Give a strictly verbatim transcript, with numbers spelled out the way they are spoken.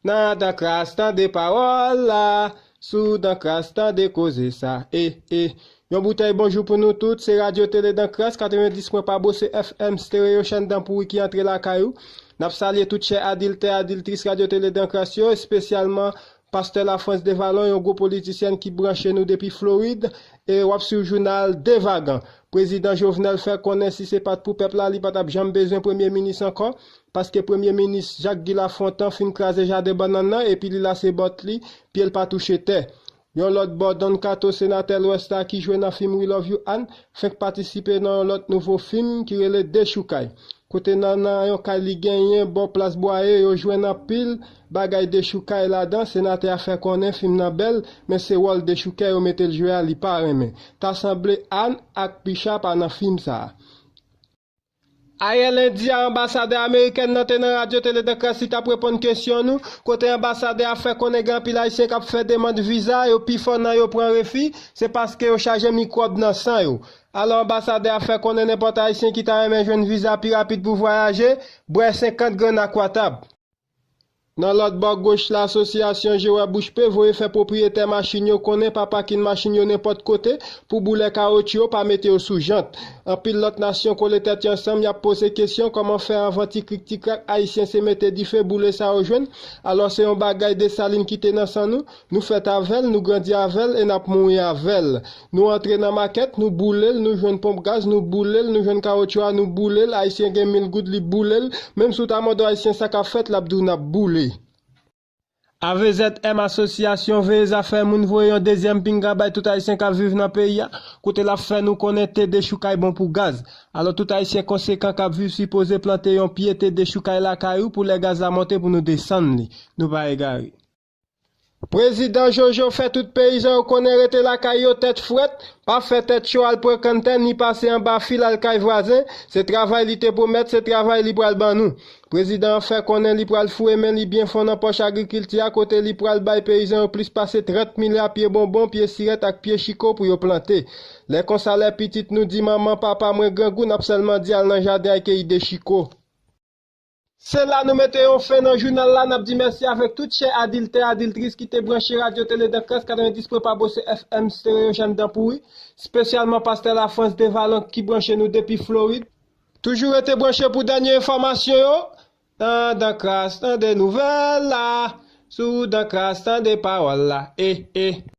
Nan Dankras, tande pawòl la. Sou Dankras, tande koze sa. E, e. Yon boutèy bonjou pou nou tout. Se Radyo Tele Dankras, katrevendis pwen pa Bose F M Stereo, chèn dan pouri ki antre lakay ou. N ap salye tout chè adiltè, adiltris Radyo Tele Dankras yo, espesyalman Pastè Lafrans Devalon, yon gwo politisyèn ki branche nou depi Florid, e w ap swiv jounal Devagan. Prezidan Jovenel fè konnen si se pa t pou pèp la, li pa t ap janm bezwen premye minis ankò, paske premye minis Jacques Guy Lafontant fin kraze jaden bannann nan, epi li lase bòt li, pye l pa touche tè. Yon lòt bò, Don Kato, senatè Lwès la ki jwe nan fim We Love You Ann, fenk patisipe nan yon lòt nouvo fim ki rele Dechoukay. Kote nan, nan yon kay li genyen bò plas Bwaye, yo jwenn anpil bagay dechoukay ladan. Senatè a fè konnen fim nan bèl, men se wòl dechoukè yo mete l jwe a, li pa renmen. Ta sanble Ann ak Picha pa nan fim sa a. Ayè lendi a, anbasadè amerikèn nan te nan Radyo Tele Dankras, li t ap reponn kesyon nou, kote anbasadè a fè konnen gen anpil Ayisyen k ap fè demann viza, yo pifò nan yo pran refi, se paske yo chaje mikwòb nan san yo. Alò, anbasadè a fè konnen nenpòt Ayisyen ki ta renmen jwenn viza pi rapid pou vwayaje, bwè senkant grenn Aquatab. Nan lòt bò goch la, asosyasyon Jewè Bouch Pe voye fè pwopriyetè machin yo konnen pa pakin machin yo nenpòt kote pou boulè kawotchou yo pa mete yo sou jant. Anpil lòt nasyon kole tèt yo ansanm, y ap poze kesyon kòman fè anvan ti krik ti krak Ayisyen se mete dife boule sa yo jwenn. Alò se yon bagay Desalin kite nan san nou, nou fèt avè l, nou grandi avè l e n ap mouri avè l. Nou antre nan makèt, nou boule l, nou jwenn ponp gaz, nou boule l, nou jwenn kawotchou a, nou boule l, Ayisyen gen mil goud, li boule l, menm si w ta mande yon Ayisyen sa k ap fèt, l ap di w n ap boule. A V Z M, asosyasyon veye zafè moun, voye yon dezyèm pinga bay tout Ayisyen k ap viv nan peyi a, kote l ap fè nou konnen te dechoukay bon pou gaz. Alò tout Ayisyen konsekan k ap viv sipoze plante yon pye te dechoukay lakay ou pou lè gaz la monte pou nou desann li. Nou pa egare. Prezidan Jojo fè tout peyizan yo konnen rete lakay yo tèt frèt, pa fè tèt cho al pran kann tè ni pase anba fil al kay vwazen, se travay li te pwomèt, se travay li pral ban nou. Prezidan an fè konnen li pral foure men li byen fon nan pòch agrikilti a, kote li pral bay peyizan yo plis pase trant milya pye bonbon, pye sirèt ak pye chiko pou yo plante. Lè konsa, lè pitit nou di, "Manman, papa, mwen grangou," n ap sèlman di, "Al nan jaden al keyi de chiko." Se la nou mete yon fen nan jounal la. N ap di mèsi avèk tout chè adiltè, adiltris ki te branche Radyo Tele Dankras katrevendis pwen pa Bose F M Stereo, chèn dan pouri, espesyalman Pastè Lafrans Devalon ki branche nou depi Florid. Toujou rete branche pou dènye enfòmasyon yo. Nan Dankras, tande nouvèl la. Sou Dankras, tande pawòl la. E, e.